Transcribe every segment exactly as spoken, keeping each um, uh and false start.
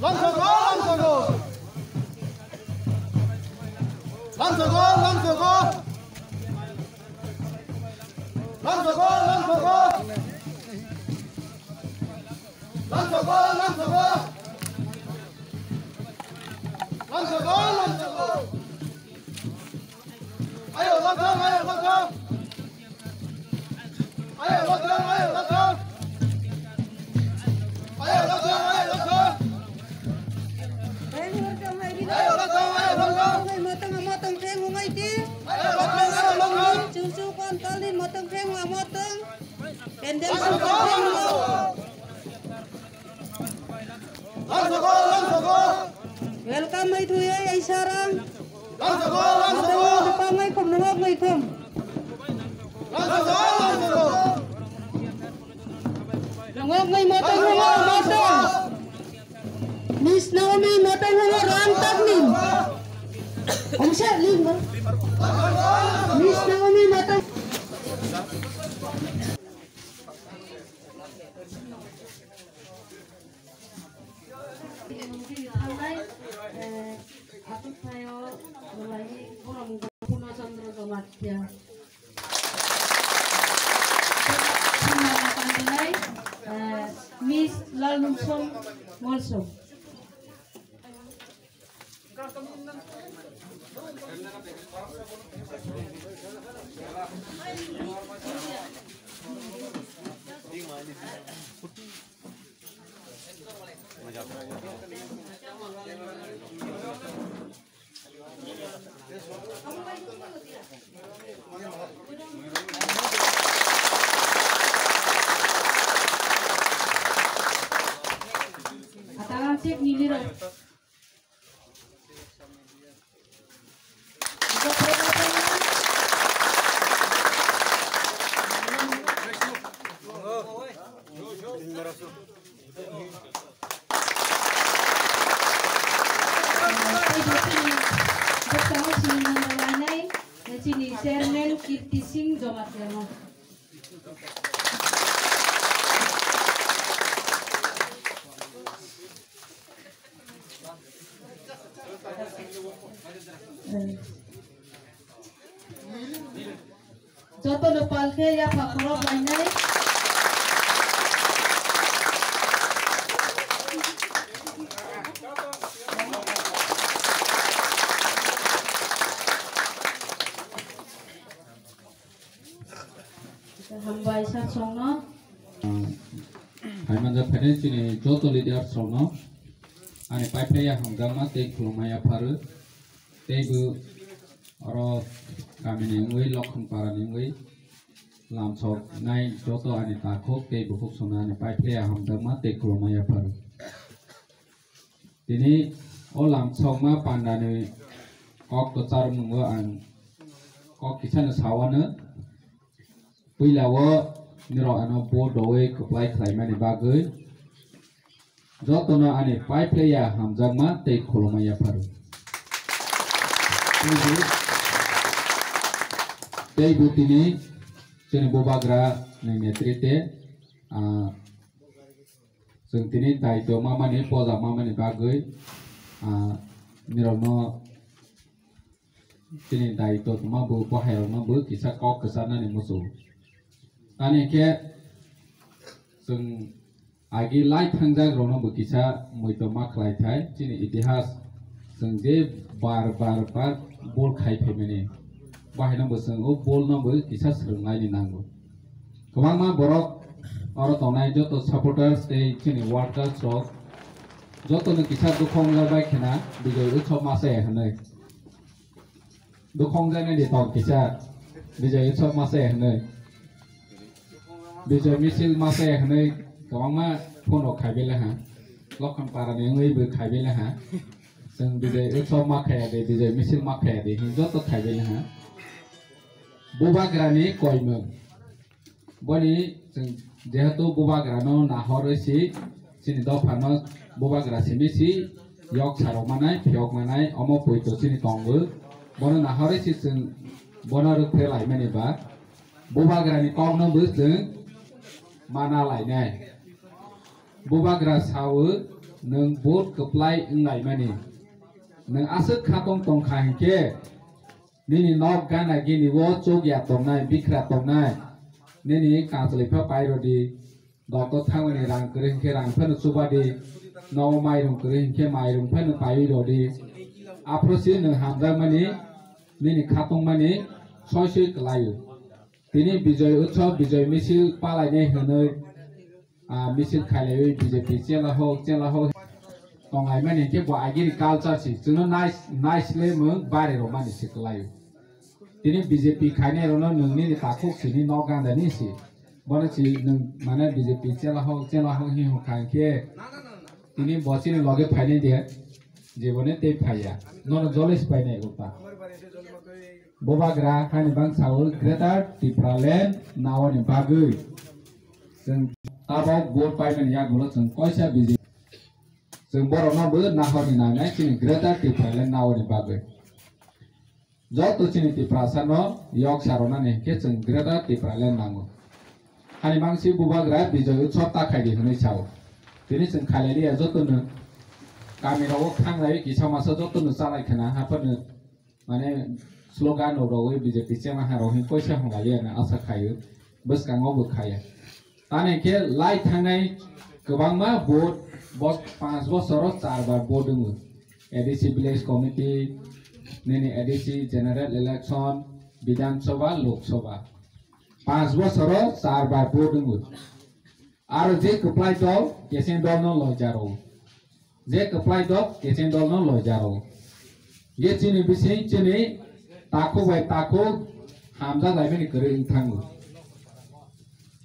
Lamsogo, lamsogo. Lamsogo, lamsogo. Lamsogo, lamsogo. Lamsogo, lamsogo. Lamsogo, lamsogo. Ayo, lamsong, ayo, lamsong. Ayo, lamsong, ayo, lamsong. Ayo, lamsong, ayo, lamsong. Ayo, lamsong, ayo, lamsong. Motong, motong, pheng, hungai ti. Ayo, lamsong, ayo, lamsong. Chungchung kontol ni motong, pheng, motong. Pendel, lamsong, lamsong. Welcome mai thuye ai sarang. Motong, motong, mai khum, nungok mai khum. Nungok mai motong, nungok motong. Miss Naomi motong, nungok ram tak ni. Om sa lim. Miss Naomi motong. Thangnai, eh, aswk thaio, belai borok Purno Chandra Jamatia. Thangnai, eh, Miss Lalmungsong Molsong. Atalang cek niliro. Chini chairman Kirti Singh Jamatia no. Jotono palkhe yapha khorok lainai. Hambai sir songno. Hai manjak phainai chini joto leaders rokno ani paiphlaiya hamjakma tei khulumma yapharo. Tei bo oro kamini wngwi Lokhonpara ni wngwi lamsok nai joto ani takhuk tei bukhuk songno ani paiphlaiya hamjakma tei khulumma yapharo. Tini o lamsokma pandani kok kwchar mwngo ang kok kisano sawano. Puila o nirok ano bo dowi kwplai khlaimani bagwi jotono ani paiphlaiya hamjakma tei khulumma yapharo. Tei bo tini chini bubagra ni netrite, ah, Chwng tini daito mamani, poja mamani bagwi, ah, nirokno chini daito tongma bo, bohairokno bo kisa kok kwcharnani muchungo. Ani khe chwng agi lai thangjak rokno bo kisa muitu ma khlai thai, chini itihas chwng je bar bar bar bol khai phaimani, bohaino bo chwng o bolno bo kisa swrwnglaini nango. Kwbangma borok oro tongnai joto supporters tei chini workers rok jotono kisa dukhong bai khena Bijay Utsav masa ya hwnwi. Dukhong jani de tong kisa Bijay Utsav masa ya hwnwi. Bijay Misil masa ya hwnwi kwbangma phone rok khai bele ha. Lokhon Para ni wngwi bo khai bele ha. Chwng Bijay Utsav ma khaya de, Bijay Misil ma khaya de, hin joto khai bele ha. Bubagrani koimung. Boni chwng jehetu bubagrano nahorwi si, chini dophano bubagra simi si, yok sarok manai, phiyok manai, omo poito chini tongo. Bono nahorwi si chwng bono rwkphe laimani ba, bubagrani kokno bo chwng mana lainai. Bubagra sao, Nwng vote kwplai wnglaimani. Nwng aswk khatong tongkha hinkhe nini nok gana gini o chukya tongnai, bikra tongnai, nini kachlwi pha pairodi. Doctor thangmani rang kwrwi hinkhe rang phano chubadi, nogo mairung kwrwi hinkhe mairung phano paiwi rodi. Aphuru si nwng hamjakmani, nini khatungmani soi soi kwlaio. Tini Bijoy Utsav, Bijoy Misil palainai hwnwi, ah, misil khailaiwi B J P chela hok, chela hok tonglaimani hinkhe bo agini culture si. Chwngno nais-, naislemung bari rwmani se kwlaio. Tini B J P khainai rokno nwng nini takhuk sini nok gandani si. Bono si nwng mane B J P chela hok, chela hok hi hok khai khe tini bo chini loge phainai de, jeboni tei phaiya. Nono joloi si painai ulta. Bubagra hani bangsa o Greater Tipraland naoni bagwi chwng tabok vote paimani yagulo chwng koisa B J P. Chwng borokno bo nahorni nangnai chini Greater Tipraland naoni bagwi. Joto chini Tiprasa no yok saronani hinkhe chwng Greater Tipraland nango. Hani mangsi bubagra Bijoy Utsav ta khaidi hwnwi sao. Tini chwng khailaiya jotono kami rogo khanglai kisa masa jotono chalai khna haphano mane slogan rok rogwi B J P chema ha rok hin koisa hwnlaiya na asa khaio bwskango bo khaya. Tani khe lai thangnai kwbangma vote bos-, panch bosoro char bar vote wngo. A D C village committee, nini A D C general election, Bidhan Sabha, Lok Sabha. Panch bosoro char bar vote wngo. Aro je kwplai dol, keseng dol no loijar o. Je kwplai dol, keseng dol no loijar o. Ye chini bising chini takhuk bai takhuk hamjak laimani kwrwi wng thango.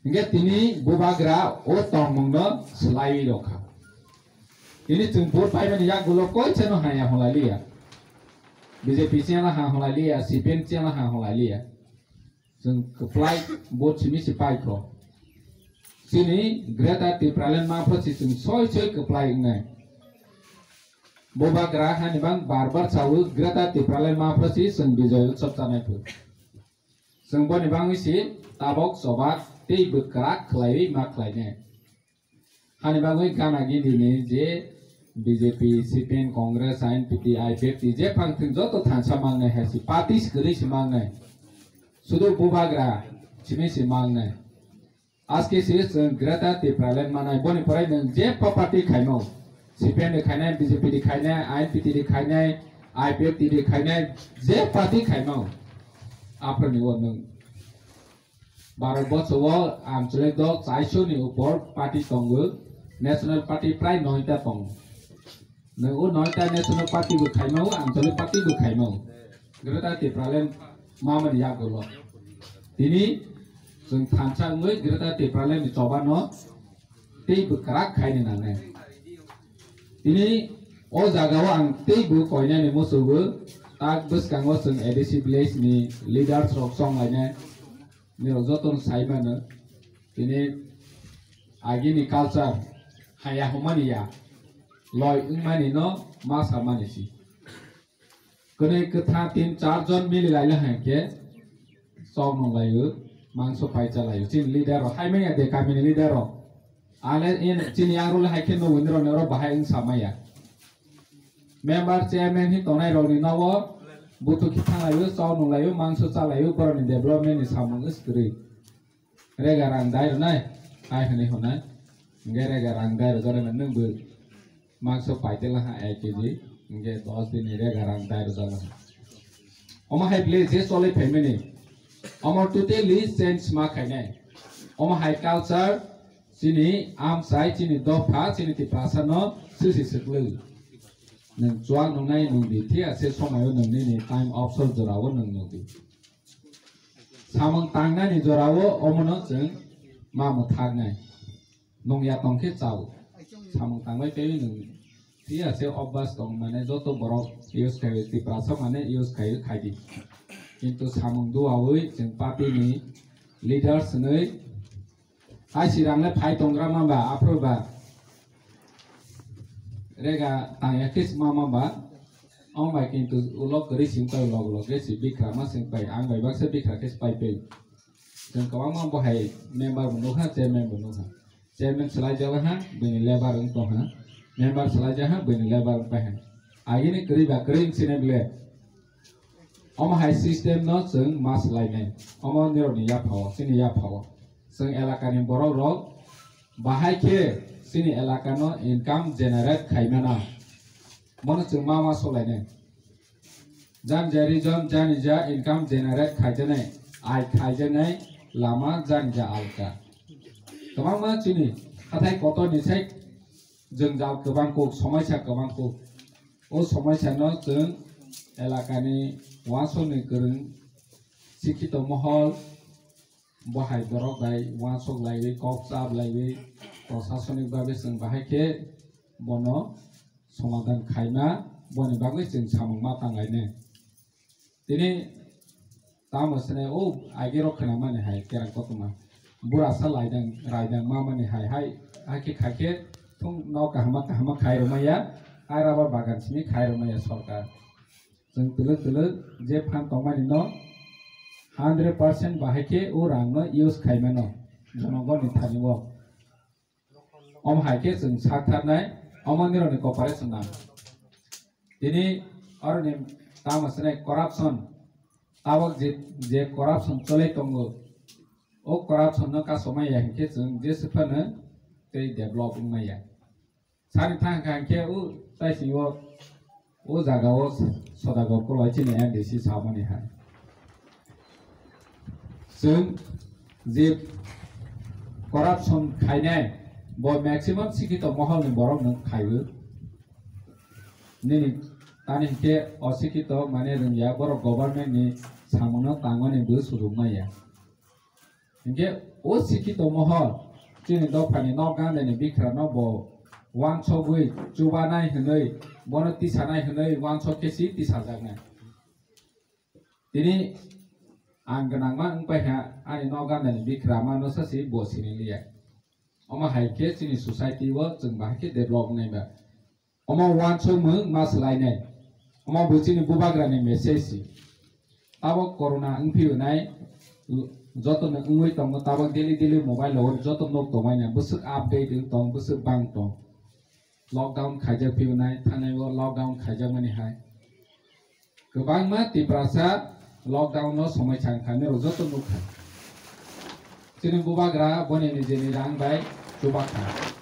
Hinkhe tini bubagra o tongmung no swlaiwi rokha. Tini chwng vote paimani yagulo koisa no haya hwnlailiya. B J P chela ha hwnlailiya, C P M chela ha hwnlailiya. Chwng kwplai vote simi se paikho. Chini Greater Tipraland mapha si chwng soi soi kwplai wngnai. Bubagra hani bang bar bar sawi Greater Tipraland mapha si chwng Bijoy Utsav chanai phu. Chwng boni bangwi si tabok choba tei bwkrak khlaiwi ma khlainai. Hani bagwi gana gini ni je B J P, C P M, Congress, I N P T, I P F T je phang thwng joto thansa mangnai hai si party se kwrwi se mangnai. Sudu bubagra simi se mangnai. Aske se chwng Greater Tipraland manai boni pore nwng je pa party khaimao, C P M ni khainai, B J P ni khainai, I N P T ni khainai, I P F T ni khainai, je party khaimao. Aphuru ni o nwng Bharat borso o anchalik dol chaisho ni upor party tongo, national party prai noita tongo. Nwng o noita national party bo khaimao, anchalik party bo khaimao. Greater Tipraland mamani yagulo. Tini chwng thansa wngwi Greater Tipraland ni choba no tei bwkrak khaini nangnai. Tini o jaga o ang tei bo koinani muchungo tak bwskango chwng A D C village ni leaders rok chonglainai. Nirok jotono sai mano, tini agini culture haya humani ya, loi wngmani no ma samani si. Kwnwi kwtha tin char jon mili laila hai khe chok nung laio, mangso pai cha laio. Chini leader rok hai manya de, kamini leader rok. Ale in chini yang role hai khe no wini rok ne oro bahai wng samaya. Member, chairman hi tongnai rokni nogo buthuk khe thanglaio, chok nunglaio, mangso chalaio, borokni development ni samung is kwrwi. Rega rang dai rwnai, hai hwnwi hwnai. Hwnkhe rega rang dai rwjak rwna nwng bo mangso paitela ha ek K G, hwnkhe dos din ni rega rang dai rwjak rwna. Omo hai bwle je cholwi phaimani, omo totally change ma khainai. Omo hai culture, chini amchai, chini dopha, chini Tiprasa no sisi swklu. Nwng chuak nungnai nwng di, thik ase somai o nwng nini time option jora o nwng nung di. Samung tangnani jora o omono chwng ma mwthaknai. Nung ya tong khe chao. Samung tangbai tei nwng thik ase obvas tong mane joto borok use khai, Tiprasa mane use khai khai di. Kintu samung duawi chwng party ni leaders hwnwi Hai si rang le phai tongra ma ba, aphuru ba. Rega tang ya khe ma ma ba. Ong bai kintu ulo kwrwi sing pai ulo ulo khe si bikra ma sing pai. Ang bai baksa bikra khe si pai pai. Chwng kwbangma bo hai member bo nukha, chairman bo nukha. Chairman swlai jagwi ha, bini lebar wng tong ha. Member salai jaha bini level pai hai. Agini kwrwi ba kwrwi sini bile. Omo hai system no chwng ma swlainai. Omo nirokni yaphao, chini yaphao. Chwng elakani borok rok bahai khe chini elakano income generate khaimano. Mono chwng ma ma swlainai. Jani ja region, jani ja income generate khaijaknai, ai khaijaknai lama jani ja alka. Kwbangma chini hathai kotorni sai jwngjal kwbang kuk, somaisa kwbang kuk. O somaisano chwng elakani uansukni kwrwng sikhito mohol, bohai borok bai uansuk laiwi, kok chap laiwi, prosasonik bagwi chwng bahai khe bono somadan khaina, boni bagwi chwng samung ma tanglainai. Tini tamo sene o agi rok khwnamani hai kerang kotorma. Bura sa laidang, raidang mamani hai, hai, hai khe khai khe thung no kahama kahama khai rwmaya, hai rubber bagan simi khai rwmaya sorkar. Chwng twlwk twlwk je phan tongmani no hundred percent bahai khe o rang no use khaimano jonogoni thani o. Omo hai khe chwng sak tharnai, omo nirokni cooperation nang. Tini oroni tamo sene corruption, tabok je, je corruption cholai tongo, o corruption no kasomaya hinkhe chwng jesa phano tei develop wngmaya. Sani thang kha hinkhe o tai singo o jaga o Sodagar kolai chini M D C samani hai. Chwng je corruption khainai, bo maximum sikhito moholni borok no khaiwi. Nini tani hinkhe o sikhito mane rwngya, borok government ni samungno tangmani bo sujuk maya. Hinkhe o sikhito mohol chini dophani nok gandani bikrano bo wansogwi chubanai hwnwi, bono tisanai hwnwi wansok khe si tisajaknai. Tini ang gwnangma wngpai kha, ani nok gandani bikrama no sasi bo sini liya. Omo hai khe chini society o chwng bahai khe develop wngnai ba. Omo wansukmung ma swlainai. Omo bo chini bubagrani message si. Tabok corona wngphi wnai, joto no wngwi tongo, tabok daily daily mobile o joto nok tongmani, bwswk update wng tong, bwswk bang tong. Lockdown khaijak phi wnai, thanai o lockdown khaijakmani hai. Kwbangma Tiprasa lockdown no somoi chang thani rok joto nukha. Chini bubagra boni nijeni rang bai chubakha.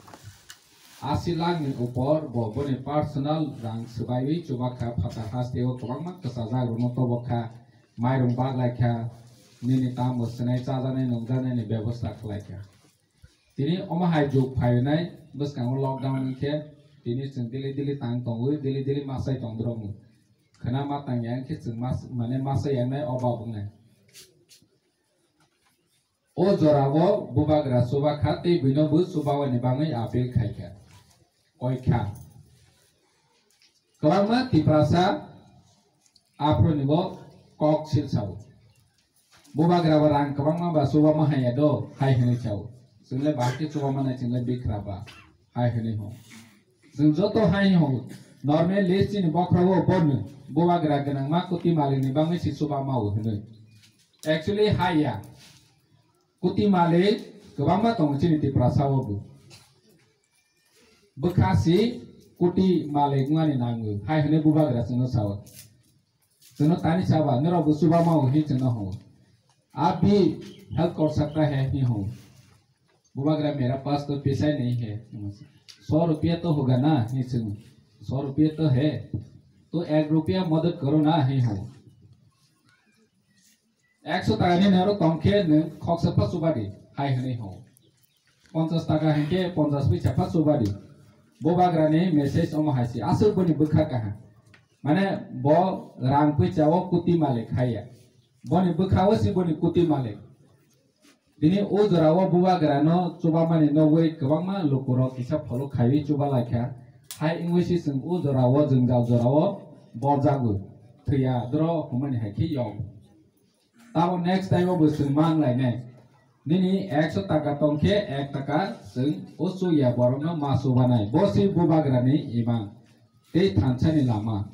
Asi lakh ni upor bo boni personal rang swbaiwi chubakha, phatar haste o kwbangma kwchajak rokno tobokha, mairung baglaikha, nini tamo swnai chajaknai nungjaknai ni bebosta khlaikha. Tini omo hai jug phainai bwskango lockdown wngkhe tini chwng dili dili tang tongwi dili dili masai tong borokno. Khwna ma tang ya wngkhe chwng mas-, mane masai yangnai o bab wngnai. O jorao bubagra chubakha tei buino bo chubawani bagwi appeal khaikha. Koikha. Kwbangma Tiprasa aphuru ni bo kok sil sao. Bubagra bo rang kwbangma ba chubama haiya do, hai hwnwi sao. Chwngle bahai khe chubama nai, chwngle bikra ba, hai hwnwi ho. Chwng joto hai ho. Normal list chini bokhra o borno bubagra gwnangma kuti malik ni bagwi si chubama o hwnwi. Actually haiya. Kuti malik kwbangma tongo chini Tiprasa o bo. Bwkha si kuti malik wngmani nango, hai hwnwi bubagra chwngno sao. Chwngno tani saba, norok bo chubama o hi chwngno ho. Aap bhi help kar sakta hai hi ho. Bubagra mera paas to paisa nahi hai. Sau rupiya to hoga na hi chwng. Sau rupiya to hai. To ek rupiya madad karo na hi ho. Ekso taka ni nero tongkhe nwng khoksa pha chuba di, hai hwnwi ho. Ponchas taka hinkhe ponchas pisa pha chuba di. Bubagra ni message omo hai si, aswk boni bwkha kaham. Mane bo rang pisa o kuti malik haiya. Boni bwkha o si boni kuti malik. Bini o jora o bubagra no chubamani nogwi kwbangma lukurok kisa pholok khaiwi chuba laikha. Hai wngwi si chwng o jora o jwngjal jora o borjago. Thwiya doro hwnmani hai khe yong. Tamo next time o bo chwng mang lainai. Nini ekso taka tongkhe ek taka chwng o chuya borokno ma chubanai. Bo si bubagrani imang tei thansani lama.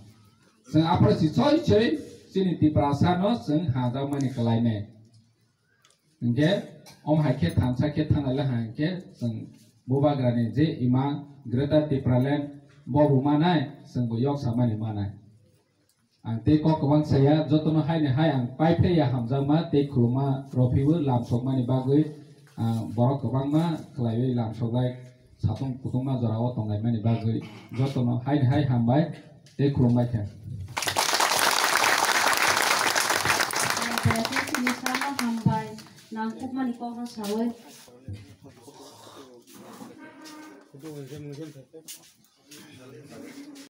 Chwng aphuru si soi soi chini Tiprasa no chwng hajakmani kwlainai. Hinkhe om hai khe thansa khe thanglai ha hinkhe chwng bubagrani je imang Greater Tipraland bo bo manai, chwng bo yok samani manai. Ang tei kok kwbang saya, jotono haini hai ang paiphlaiya hamjakma tei khulumma rw phiwi lamsokmani bagwi, ah, borok kwbangma khlaiwi lamsoklai satung kutungma jorao tonglaimani bagwi jotono haini hai hambai tei khulumbai kha. Hambai, nangkukmani kokno sawi.